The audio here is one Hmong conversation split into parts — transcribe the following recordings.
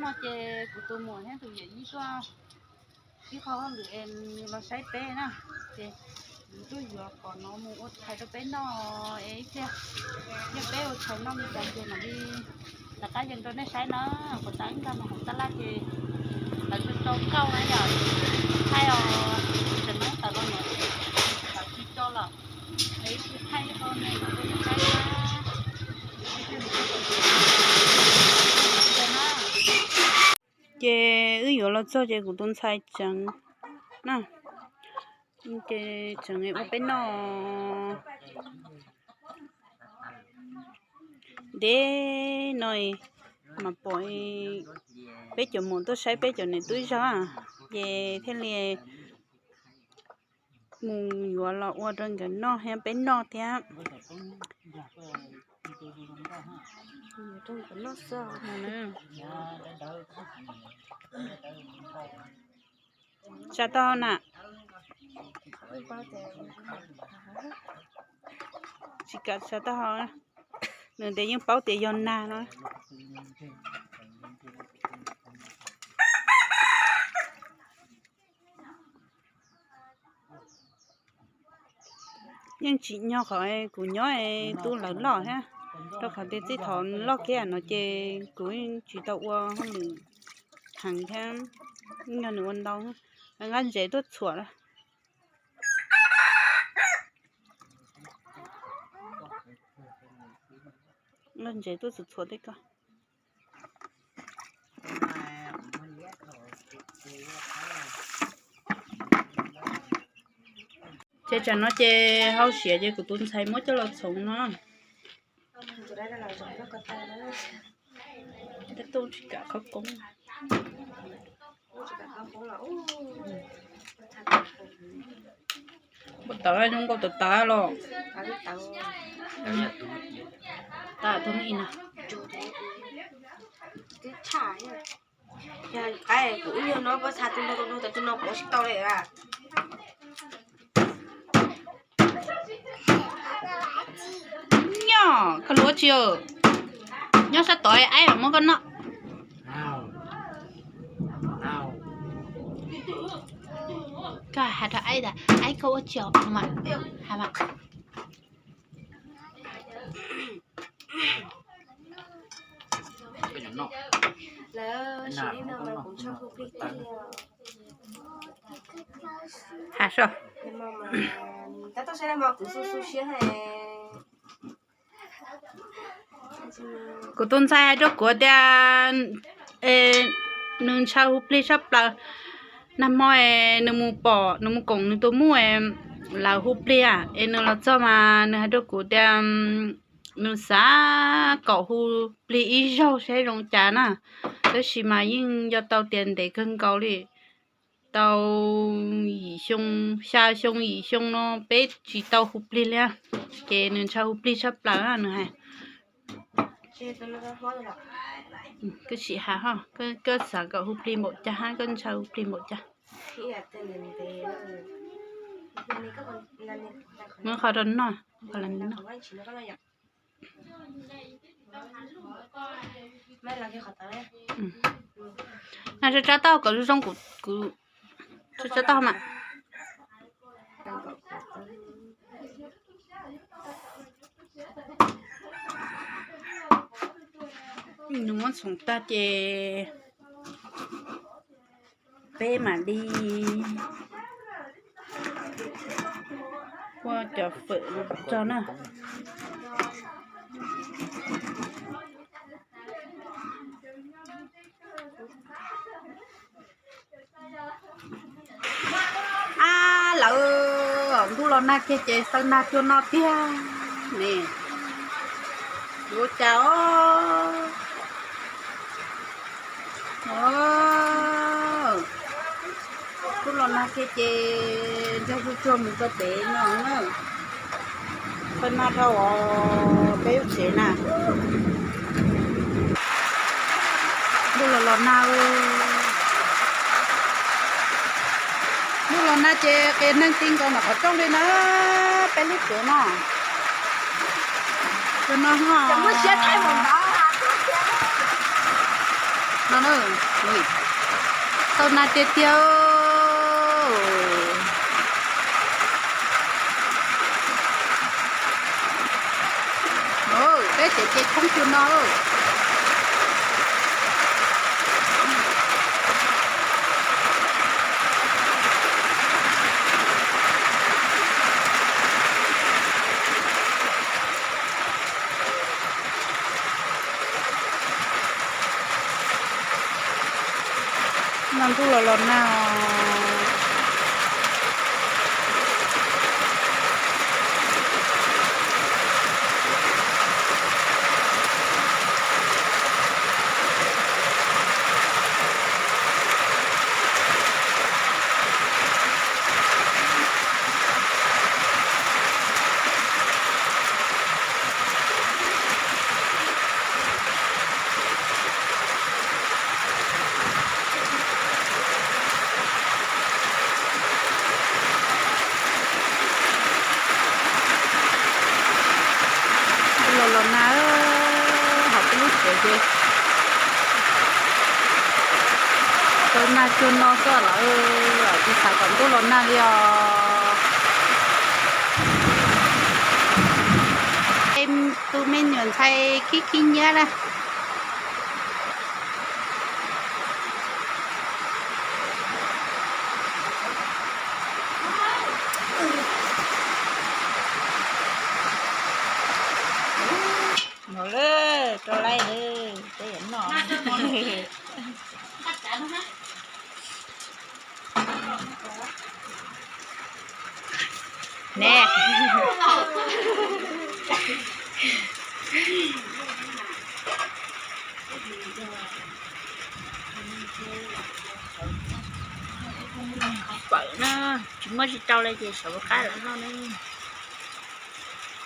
Ces kuv tus muam thiab tus yawm yij tuaj ib qho hauj lwm es los saib peb na, ces kuv tuaj yuav qos no mus ua tshais rau peb noj es ib pliag yog peb ua tshais noj li cas ces mam li rov qab yees rau nej saib na. Kuv tau ib nkag mus hauv tab laj ces lawv tso tso nkauj na yom, thaij os, tseem neeb tawm los no ces lawv tsis tso lawm, es ib pliag thaij rau nej saib na. Ces wb yuav los txog ces kuv tus ntxhais tseem na, ces tseem ua peb noj deb no, mas pom peb cov muam tuaj saib peb cov niam tub zog, ces thiaj li mus yuav los ua rau nkawd noj thiab peb noj thiab. Tsa tau na. Tsis kam tsa tau, nws tias yeej paub tias yog nag no. Yeej tsim nyog qhov kuv nyob tub lawv loj thiab, rau qhov tias txij thaum loj kiag no ces kuv yeej tsis tau ua hauj lwm heev thiab, yog nws ua ntau, nqa ntses tuaj txhuam. Nqa ntses tuaj txhuam txhuam tej ko. Ces tsam no ces hau siav ces kuv tus ntxhais muab coj los txhoov no. Tej tub tsis kam qhov koob. Npau taws zoo nkaus tawv tawv los. Tab tus ib no. Yog qaib kuv ib nyuag no pab txha tus no tus no tus no kuv tsis tau li. Nyob koj luav tsi, nyob sab tod aib muab koj noj. Koj has rau aib tas aib koj ua tsi os mas has mas. Has so. Kuv tus ntxhais hais rau kuv tias nws ntshaw hu plig tshaj plaws. Nag hmo es nws mus pom nws mus koom nws tus muam lawv hu plig es nws los txog mas nws hais rau kuv tias nws xav kom hu plig ib zaug saib zoo cas na, tab sis mas yeej nco tau tias ntev kawg nkaus li, tau yim xyoo, xya xyoo yim xyoo no peb tsis tau hu plig li, ces nws ntshaw hu plig tshaj plaws nws hais. Koj sim has ho, koj xav kom hu plig npaum cas hab koj ntshaw hu plig npaum cas? Muab qhov rau noj, qhov los noj. Nag tsa tsa taub kom zoo zoo kuv, kuv tsa tsa taub mas. Nws muab txhoov tag ces peb mam li ua cov fawm tso na. Ab, lawv ntuj los nag kiag ces xaw nag cuag no tiag ne. Yuav cas os. Ntuj los nag kiag ces nrog tsuag tsuag mus rau pem no na. Xaw nag dhau os peb lub tsev na. Ntuj los los nag, ntuj los nag ces qias neeg ti nkaus ntawm qhov rooj li na, peb lub tsev no. Cov no ho No na, tau na tiag tiag. Peb tsev ces khoob cuag no. No ntuj los los nag os. Ntuj los los nag, hauv peb lub tsev ces tau nag cuag no xwb lawm, tsis xav kom ntuj los nag li os. Tus me nyuam ntxhais khib khib nyiab na. Mus lawm, rau laij lawm, peb yuav noj. Ne. Pawm na, tsis muaj tsis tau li ces sawv qab los noj ne.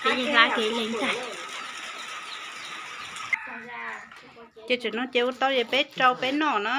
Peb yeej hlab kiag leej tag. Ces tseem no ces ua tau ces peb rau peb noj na.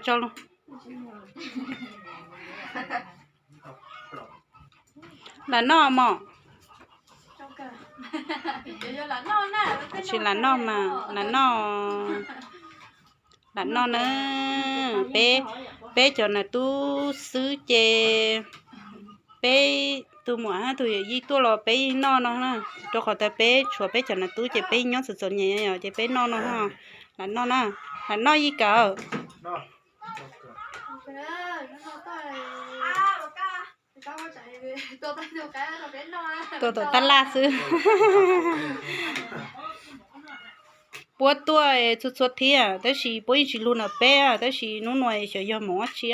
Tso los. Lam noj mog. Tsis lam noj mas, lam noj. Lam noj na. Peb, peb cov nam tub xwb ces peb tus muam hab tus yawm yij tuaj los peb yeej noj no na. Rau qhov tias peb tshuav peb cov nam tub ces peb yeej nyob txom txom nyem os, ces peb noj no. Lam noj na, lam noj yij kawm. Tuaj tom tab laj xwb. Puab tuaj txhua txhua thiab, tab sis puab yeej tsis lug ntawm peb, tab sis hnub no xyov yog mus ua tsi.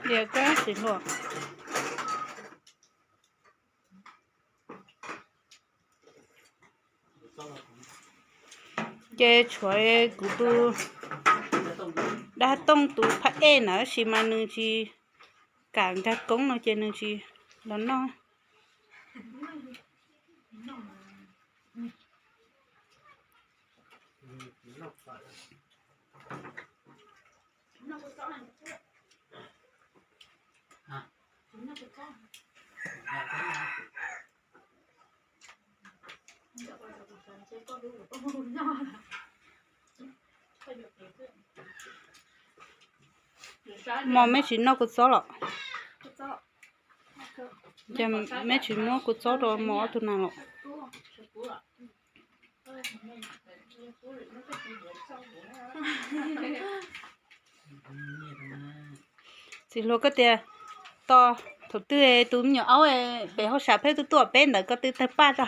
Dias kab tsis hluas. Ces tshuav kuv tus dab tooj tus phab ej na, tab sis mas nws tsis kam nkag koob no ces nws tsis los noj. Mos, meb tsis noj kua txob los? Ces meb tsis muab kua txob rau mos ob tug neeg los? Txiv hluas koj tias, tos thaum twg tus me nyuam aub pem hauj sam pheej tuaj tuaj peb ntawd koj twb tawg paj tso.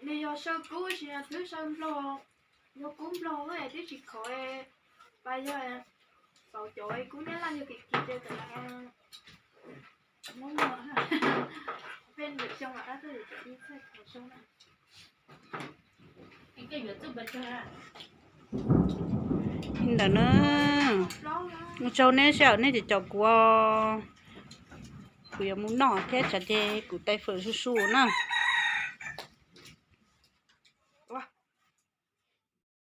Nws yog saw kub tsis yog twb saw nplog, yog kub nplog twb tsis khov, pas yog txaus cov kub nyab laj yog kim kim ces tam Li ntawd na, mus tsaug neb seb nej cov caum kuv, kuv yuav mus noj thiab tsam ces kuv tais fawm su su na.